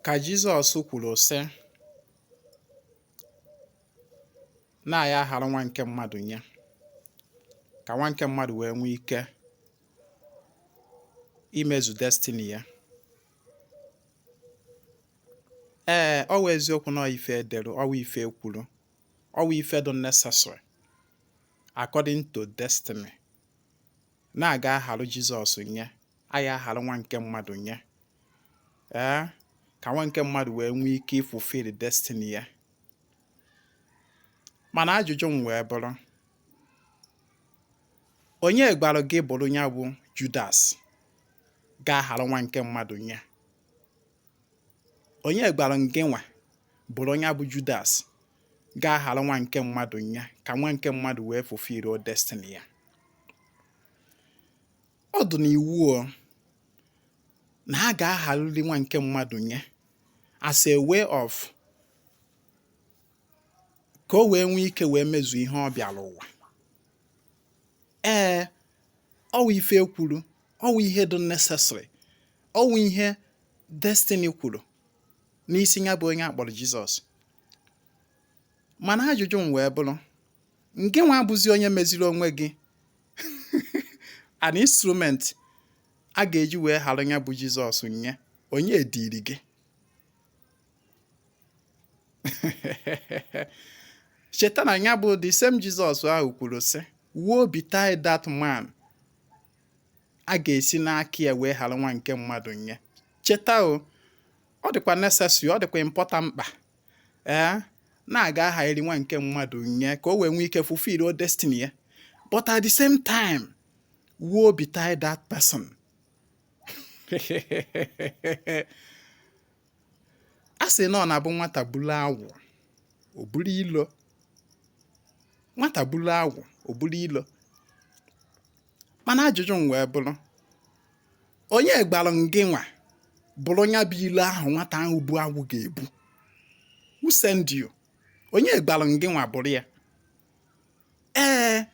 Ka Jizọs kwuru sị na ya ahara nwa nke mmadụ nye ka nwa nke mmadụ wee nwee ike imezu destiny ya. Ee, ọ wụ eziokwu na ọ ife edere, ọ wụ ife ekwuru, ọ wụ ife dị necessary according to destiny na a ga-aharụ Jizọs nye, a ya-aharụ nwa nke mmadụ nye, ee, ka nwa nke mmadụ wee nwee ike ịfulfill destiny ya. Mana ajụjụ m wee bụrụ, onye gwara gị bụrụ ya bụ Judas ga-aharụ nwa nke mmadụ nye? Onye gwara gị nwa bụrụ ya bụ Judas ga-aharụ nwa nke mmadụ nye ka nwa nke mmadụ wee fulfill destiny ya? Ọ dị n'iwu o na a ga-aharịrị nwa nke mmadụ nye as a way of ka o wee nwee ike wee mezuo ihe ọ bịara ụwa. Ee, ọ wụ ife ekwuru, ọ wụ ihe dị necessary, ọ wụ ihe destiny kwuru n'isi ya bụ onye akpọrọ Jizọs. Mana ajụjụ m wee bụrụ, ngị nwa abụzi onye meziri onwe gị an instrument a ga-eji wee hara ya bụ Jizọs nye, onye diri gị? Cheta na ya bụ the same Jizọs ahụ kwuru sị, woe betide that man a ga-esi n'aka ya wee hara nwa nke mmadụ nye. Cheta o, ọ dịkwa necessary, ọ dịkwa important mkpa ee na a ga-aharịrị nwa nke mmadụ nye ka o wee nwee ike fulfill destiny ya, but at the same time, woe betide that person. A sị na ọ na-abụ nwata buru agwụ o buru ilo, nwata buru agwụ o buru ilo. Mana ajụjụ m wee bụrụ, onye gwara ngị nwa bụrụ ya bụ ilo ahụ nwata ahụ bu agwụ ga-ebu? Who send you? Onye gwara ngị nwa bụrụ ya? Ee,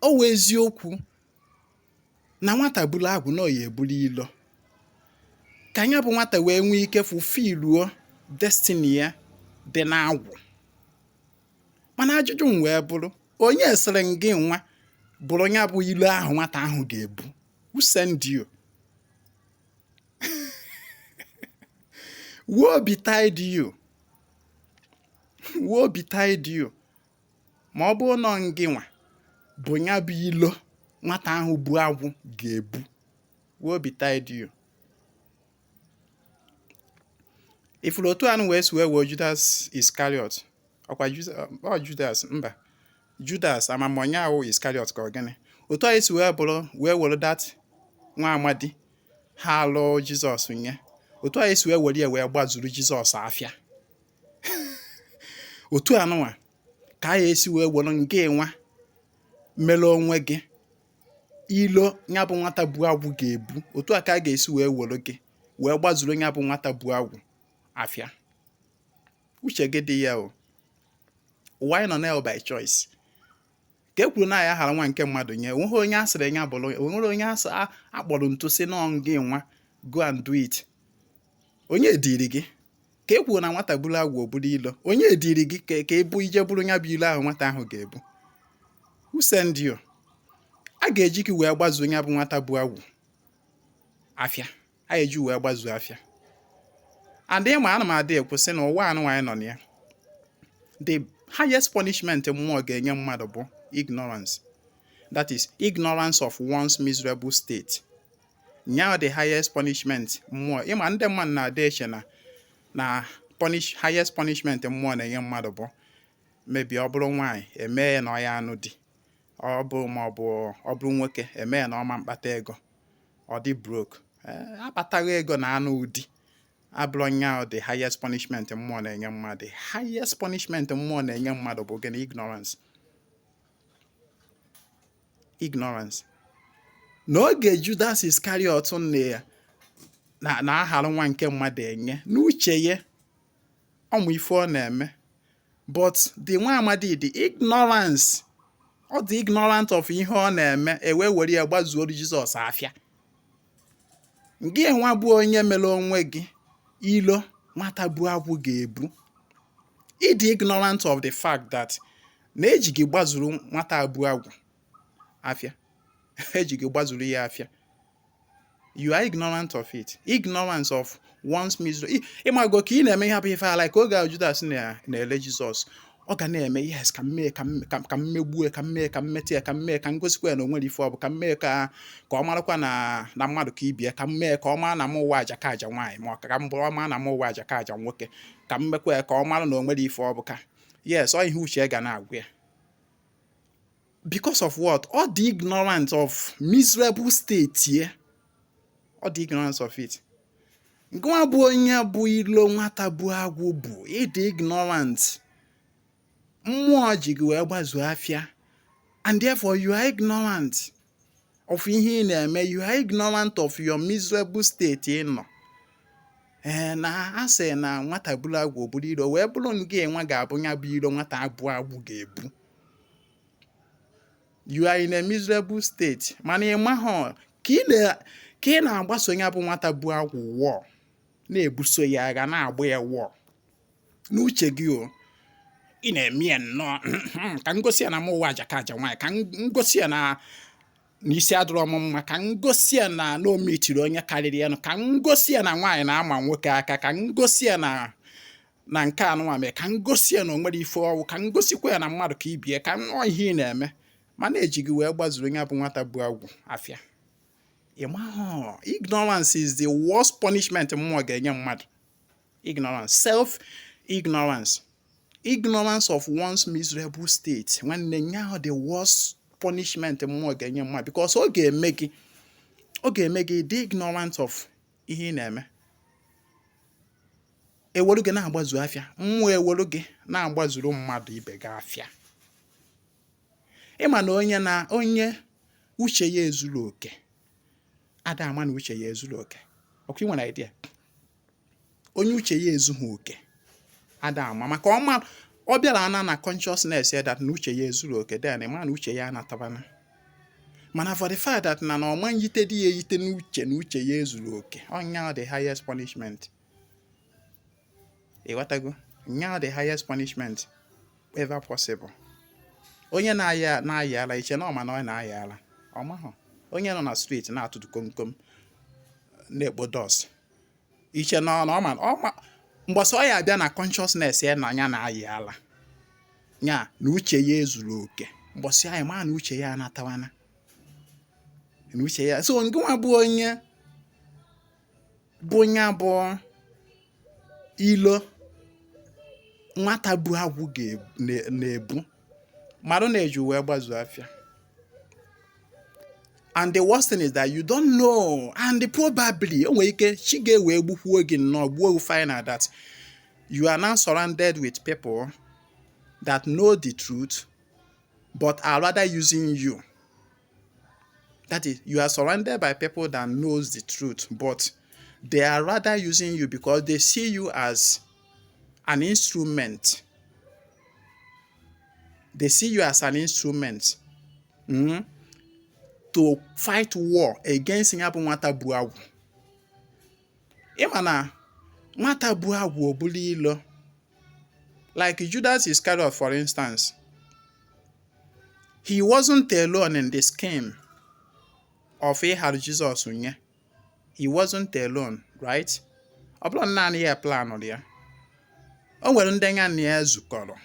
ọ wụ eziokwu na nwata buru agwụ na ọ ya eburu ilo ka ya bụ nwata wee nwee ike fulfilluo destiny ya dị n'agwụ. Mana ajụjụ m wee bụrụ, onye sịrị ngị nwa bụrụ ya bụ ilo ahụ nwata ahụ ga-ebu? Who send you? Woe betide you, woe betide you ma ọ bụrụ na ngị nwa bụ ya bụ ilo nwata ahụ bu agwụ ga-ebu. Woe betide you. Ifuru otu anụ wee si wee wee Judas Iscariot, ọkwa ọ Judas, mba, Judas amamọnya ahụ Iscariot ka ọ gịnị, otu anyị si wee bụrụ wee were that nwa amadi ha alụ Jizọs nye, otu anyị si wee were ya wee gbazuru Jizọs afịa, otu anụnwa ka anyị esi wee were ngị nwa mere onwe gị ilo ya bụ nwata bu agwụ ga-ebu, otu a ka a ga-esi wee were gị wee gbazuru ya bụ nwata bu agwụ afịa. Uche gị dị ya o. Ụwa anyị nọ na by choice ka e kwuru na ya hara nwa nke mmadụ nye. Onweghị onye a sịrị ya bụrụ, onwere onye akpọrọ ntu sị na ngị nwa go and do it. Onye diri gị ka e kwuru na nwata buru agwụ o buru ilo? Onye diri gị ka ị bụ ije buru ya bụ ilo ahụ nwata ahụ ga-ebu? Who send you? A ga-eji gị wee gbazuo ya bụ nwata bu agwụ afịa, a ga-eji wee gbazuo afịa. And ịma ana m adị ekwu sị na ụwa anụ anyị nọ na ya, the highest punishment mmụọ ga-enye mmadụ bụ ignorance. That is ignorance of one's miserable state. Nya the highest punishment mmụọ. Ịma ndị mmadụ na-adị eche na na punish highest punishment mmụọ na-enye mmadụ bụ maybe ọ bụrụ nwaanyị, emee ya na ọ ya anụ di, ọ bụ ma ọ bụ ọ bụrụ nwoke, emee ya na ọ ma mkpata ego, ọ dị broke. Akpataghị ego na anụ di abụrọ nya the highest punishment mmụọ na-enye mmadụ. Highest punishment mmụọ na-enye mmadụ bụ gịnị? Ignorance. Ignorance. N'oge Judas Iscariot nne ya na-ahara nwa nke mmadụ enye n'uche ya, ọ ma ife ọ na-eme, but the nwa amadi dị ignorance, ọ dị ignorant of ihe ọ na-eme, e wee were ya gbazuoro Jizọs afịa. Ngị nwa bụ onye mere onwe gị ilo nwata bu agwụ ga-ebu. Ịdị ignorant of the fact that na eji gị gbazuru nwata bu agwụ afịa, eji gị gbazuru ya afịa. You are ignorant of it, ignorance of one's misery. Ịmago ka ị na-eme ihe bụ ife ala ka oge ahụ Judas na-ele Jizọs, ọ ga na-eme, "Yes, ka m mee ka m megbue, ka m mee ka m metụ ya, ka m mee ka m gosikwa ya na o nwere ife ọ bụ, ka m mee ka ọ marakwa na mmadụ ka ibie, ka m mee ka ọ mara na m ụwa aja ka aja nwaanyị, ma ọ ka m bụrụ ọ mara na m ụwa aja ka aja nwoke, ka m mekwa ya ka ọ mara na o nwere ife ọ bụ." Ka yes, ọ ihe uche ga na-agwa ya. Because of what? Ọ dị ignorant of miserable state ye. Ọ dị ignorance of it. Ngwa, bụ onye bụ ilo nwata bụ agwụ bụ ịdị ignorant. Mmụọ ji gị wee gbazuo afịa, and therefore you are ignorant of ihe ị na-eme. You are ignorant of your miserable state ị nọ. Ee, na a sị na nwata buru agwụ buru iro, wee bụrụ ngị nwa ga-abụ ya bụ iro nwata abụ agwụ ga-ebu. You are in a miserable state, mana ị mahọ ka ị na-agbaso ya bụ nwata bu agwụ wụọ, na-ebuso ya agha, na-agba ya wụọ n'uche gị. O ị na-eme ya nnọọ, "Ka m gosi ya na m ụwa aja ka aja nwaanyị, ka m gosi ya na isi adịrọ m mma, ka m gosi ya na o mitiri onye karịrị ya nụ, ka m gosi ya na nwaanyị na-ama nwoke aka, ka m gosi ya na nke anụnwa mee, ka m gosi ya na o nwere ife ọwụ, ka m gosikwa ya na mmadụ ka ibie," ka ọ ihe ị na-eme, mana eji gị wee gbazuru ya bụ nwata bụ agwụ afịa. Ị mahụ, ignorance is the worst punishment mmụọ ga-enye mmadụ. Ignorance, self ignorance, ignorance of one's miserable state, nwanne, nya the worst punishment mmụọ ga-enye mmadụ, because ọ ga-eme gị dị ignorant of ihe ị na-eme. Ewelu gị na-agbazu afịa, mmụọ ewelu gị na-agbazuru mmadụ ibe gị afịa. Ịma na onye na onye uche ya ezuru oke ada ama na uche ya ezuru oke. Ọkwa ị nwere idea? Onye uche ya ezughị oke ada ama, maka ọma ọ bịara ana na consciousness ya that na uche ya ezuru oke, then ma na uche ya anatabana. Mana for the fact that na ọma nyite dị ya eyite n'uche na uche ya ezuru oke, ọnya the highest punishment. Ịghọtago? Nya the highest punishment ever possible. Onye na-aya na-aya ala, iche na ọ ma na ọ na-aya ala? Ọ mahụ. Onye nọ na street na-atụtụ komkom, na-ekpo dust, iche na ọ ma ọ ma mgbasa ọ ya abịa na consciousness ya na ya na-ayị ala, ya na uche ya ezuru oke, mgbọsị anyị ma na uche ya anatawana na uche ya. So ngịnwa bụ onye bụ ilo nwata bu agwụ na-ebu mmadụ na-eji wee gbazuo afịa. And the worst thing is that you don't know, and probably o nwere ike chi ga-ewe gbukwuo gị nnọọ, gbuo gị final, that you are now surrounded with people that know the truth but are rather using you. That is, you are surrounded by people that knows the truth, but they are rather using you because they see you as an instrument. They see you as an instrument to fight war against ya bụ nwata bu agwụ. Ịma na nwata bu agwụ obulu ilo, like Judas Iscariot, for instance, he wasn't alone in the scheme of ịghara Jizọs nye. He wasn't alone, right? Ọ bụrụ naanị ya planụrụ ya, o nwere ndị ya na ya zukọrọ.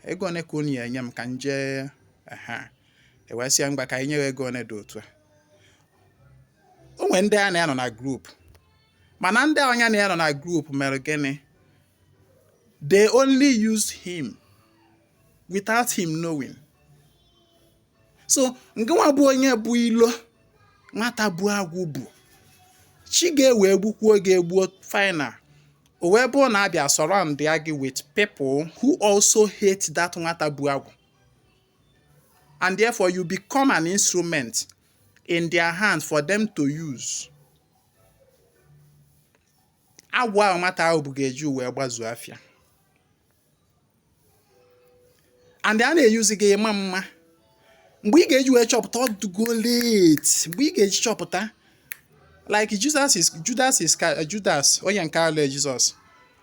"Ego one ka unu ya enye m ka m jee?" Ehe, ewee sị ya, "Mgba, ka anyị nye ya ego one dị otu a." O nwere ndị ya na ya nọ na group, mana ndị anya na ya nọ na group mere gịnị? They only used him without him knowing. So ngịnwa bụ onye bụ ilo nwata bụ agwụ bụ chi ga-ewe gbukwuo gị egbuo final. O wee bụrụ na abịa surround ya gị with people who also hate that nwata bụ agwụ, and therefore you become an instrument in their hands for them to use. Agwụ ahụ nwata ahụ bụ ga-eji wee gbazuo afịa, and a na-eyuzi gị ịma mma. Mgbe ị ga-eji wee chọpụta, ọ dụgo late. Mgbe ị ga-eji chọpụta, like Jesus is Judas is Judas, onye nke alụ Jizọs.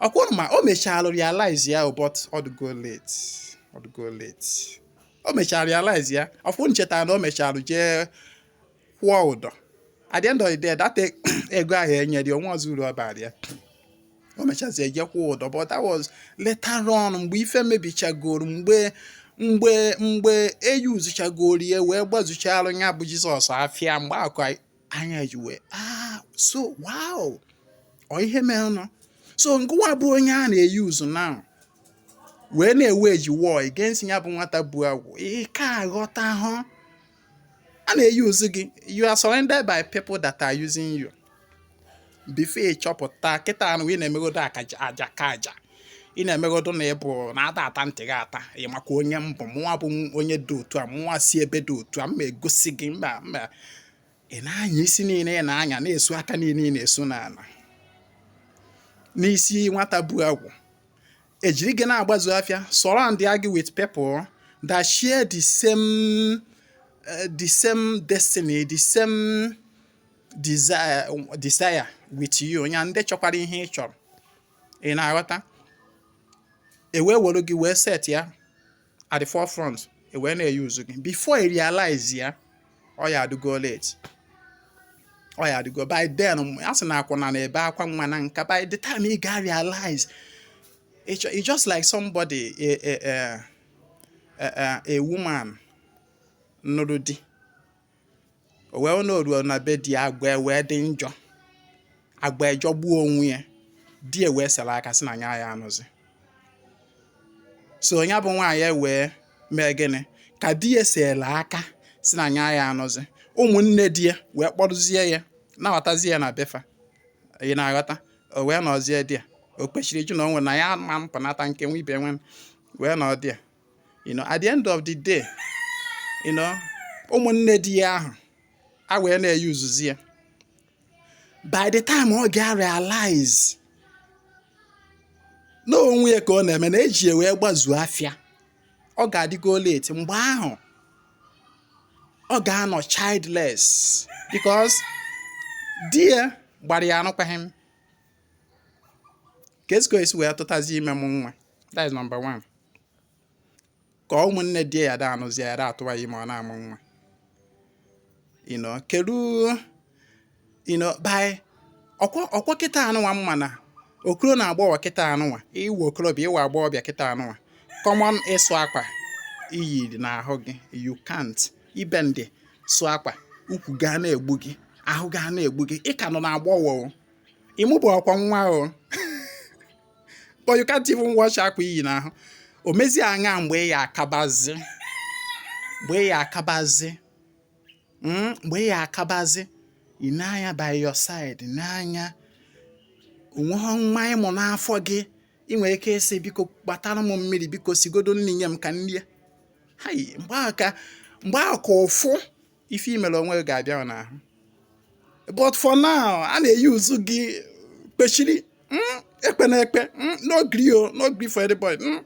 Ọkwụrụ ma o mechara realize ya, but ọ dịgo late, ọ dịgo late. O mechara realize ya. Ọkwụ nchetara na o mechara jee kwụọ ụdọ. At the end of the day, that ego ahụ enyere ya, onwe ọzọ uru ọ bara ya. O mechazie jee kwụọ ụdọ, but that was later on, mgbe ife mebichagoro, mgbe eyuzuchagoro ya wee gbazuchalụ ya bụ Jizọs afịa. Mgbe akụ anya ji wee, ah, so wow, ọ ihe merenụ. So ngụwa bụ onye a na-eyuzu now wee na-eweji war against ya bụ nwata bu agwụ, ị ka aghọta hụ a na-eyuzu gị. You are surrounded by people that are using you. Before ị chọpụta kịta anụ, ị na-emegodo akaja aja ka aja, ị na-emegodo na ịbụ na-ata ata ntị gị ata. Ị makwa onye mbụ mụnwa bụ onye dị otu a, mụnwa si ebe dị otu a, mma egosi gị mba mba. Ị na-anya isi niile ị na-anya, na-esu aka niile ị na-esu n'ala n'isi nwata bu agwụ, ejiri gị na-agbazu afịa. Surround ya gị with people that share the same destiny, the same desire with you, ya ndị chọkwara ihe ị chọrọ. Ị na-aghọta? E wee were gị wee set ya at the forefront, e wee na-eyuzu gị. Before you realize ya, ọ ya adịgo late, ọ ya adịgo. By then, a sị na akwụna na-ebe akwa nwa na nka. By the time ị ga realize, it's just like somebody, a woman nụrụ di, o wee na oruo na be di, agwa wee dị njọ, agwa ejọgbuo onwe ya. Di e wee sara aka sị na ya ya anụzi. So ya bụ nwaanyị wee mee gịnị? Ka di ya sere aka si na ya ya anụzi, ụmụnne di ya wee kpọrụzie ya, nabatazie ya na befa. Ị na-aghọta? O wee nọzie di ya, o kpechiri jụ na o nwere na ya ma mpụnata nke nwa ibe nwe wee nọ di ya. At the end of the day, ụmụnne di ya ahụ a wee na-eyuzuzi ya. By the time ọ ga-realize na onwe ya ka ọ na-eme na eji ya wee gbazuo afịa, ọ ga-adịgo late. Mgbe ahụ ọ ga-anọ childless because di ya gbara ya arụkwaghịm. Ka eziko esi wee tụtazi ime m nwa? That is number one. Ka ụmụnne di ya da anụzi ya da atụwa ya ime, ọ na-amụ nwa. Kedu by ọkwọ kịta anụnwa mma na okoro na agbọghọ kịta anụnwa, iwe okorobịa, iwe agbọghọbịa kịta anụnwa, common ịsụ akwa iyiri n'ahụ gị, you can't ibe ndị sụ akwa ukwu gaa na-egbu gị, ahụ gaa na-egbu gị. Ị ka nọ na agbọghọ o, ịmụbụ ọkwa nwa o, but you can't even wash akwa iyi n'ahụ. O mezie anya mgbe ị ya akabazi, mgbe ị ya akabazi, mgbe ị ya akabazi, ị na-anya by your side n'anya onweghị nwa ịmụ n'afọ gị. Ị nwere ike ịsị, "Biko gbatara m mmiri, biko sigodo nri nye m ka m rie." Hai, mgbe ahụ ka ụfụ ife imere onwe gị ga-abịa n'ahụ. But for now, a na-eyuzu gị kpechiri, ekpe na ekpe, no gree o, no gree for anybody.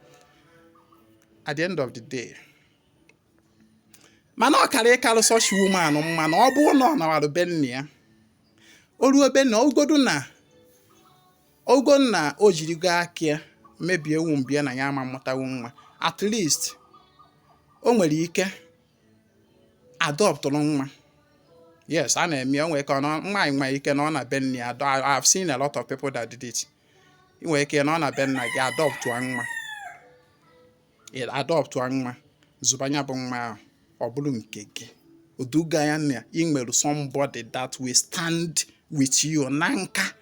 At the end of the day, mana ọ kara ịkarụ such woman mma na ọ bụrụ na ọ nawarụ be nna ya, o ruo be nna ogodu na ogo na o jirigo aka ya mebie womb ya na ya ama mmụtawu nwa, at least o nwere ike adoptụrụ nwa. Yes, a na-eme. O nwere ike ọ nọ, nwaanyị nwere ike nọ na be nna ya. I've seen a lot of people that did it. Ị nwere ike nọ na be nna gị, adoptụọ nwa, ị adoptụọ nwa, zụbanya bụ nwa ahụ, ọ bụrụ nke gị, oduga ya na ị nwere somebody that will stand with you na nka.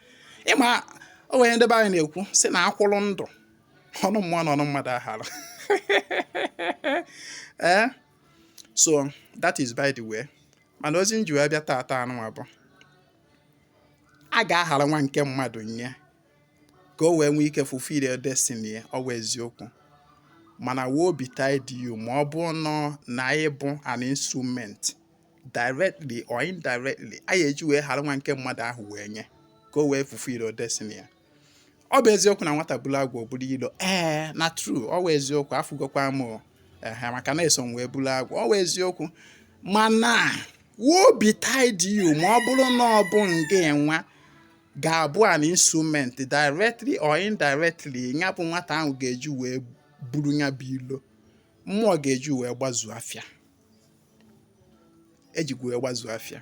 Ịma o nwere ndị be anyị na-ekwu sị na akwụrụ ndụ ọnụ mmụọ na ọnụ mmadụ aghara. Ee, so that is by the way. Mana ozi m ji wee bịa taata anụnwa bụ a ga-aghara nwa nke mmadụ nye ka o wee nwee ike fulfill destiny ya. Ọ bụ eziokwu, mana woe betide you ma ọ bụ nọ na ịbụ an instrument, directly or indirectly, a ya eji wee ghara nwa nke mmadụ ahụ wee nye ka o wee fulfill destiny ya. Ọ bụ eziokwu na nwata buru agwa o buru ilo. Ee, na true, ọ bụ eziokwu. Afụgokwa m o. Ehe, maka na eso m wee buru agwa. Ọ bụ eziokwu, mana woe betide you ma ọ bụrụ na ọ bụ nga nwa. ga-abụ an instrument, directly or indirectly, ya bụ nwata ahụ ga-eji wee buru ya bụ ilo mmụọ ga-eji wee gbazuo afịa, ejikwa wee gbazuo afịa,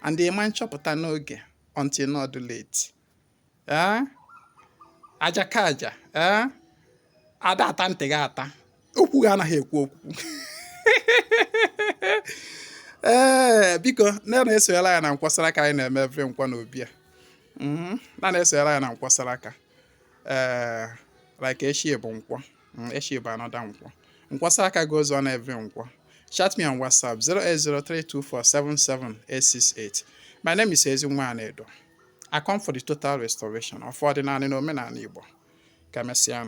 and ịma nchọpụta n'oge until not late. Ee, aja ka aja, ee, ada ata ntị gị ata, okwu gị anaghị ekwu okwu. Ee, biko, na na-esonyere anyị na Nkwọ Saraka anyị na-eme every Nkwọ na obi a. Na na-esonyere anyị na Nkwọ Saraka. Ee, like echi bụ Nkwọ. Echi bụ another Nkwọ. Nkwọ Saraka goes on every Nkwọ. Chat me on WhatsApp, 08032477868. My name is Ezinwa Anaedo. I come for the total restoration of ọdịnala na omenala Igbo. Ka emesịa.